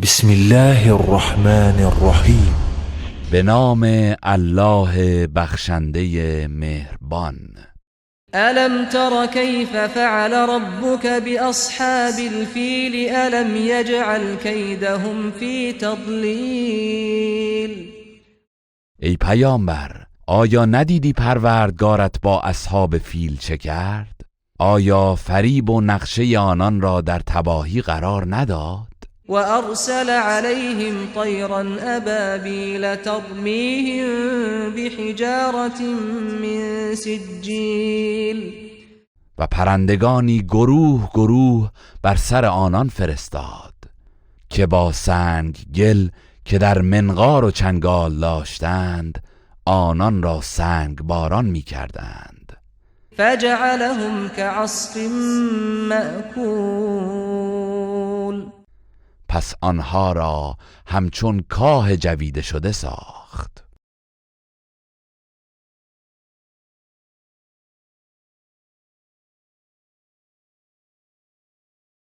بسم الله الرحمن الرحیم. به نام الله بخشنده مهربان. ألم تر كيف فعل ربك بأصحاب الفيل ألم يجعل كيدهم في تضلیل. ای پیامبر، آیا ندیدی پروردگارت با اصحاب فیل چه کرد؟ آیا فریب و نقشه آنان را در تباهی قرار نداد؟ وأرسل عليهم طيرا أبابيل ترميهم بحجارة من سجيل. و پرندگانی گروه گروه بر سر آنان فرستاد که با سنگ گل که در منقار و چنگال داشتند آنان را سنگ باران می کردند. فجعلهم كعصف مأکول. پس آنها را همچون کاه جویده شده ساخت.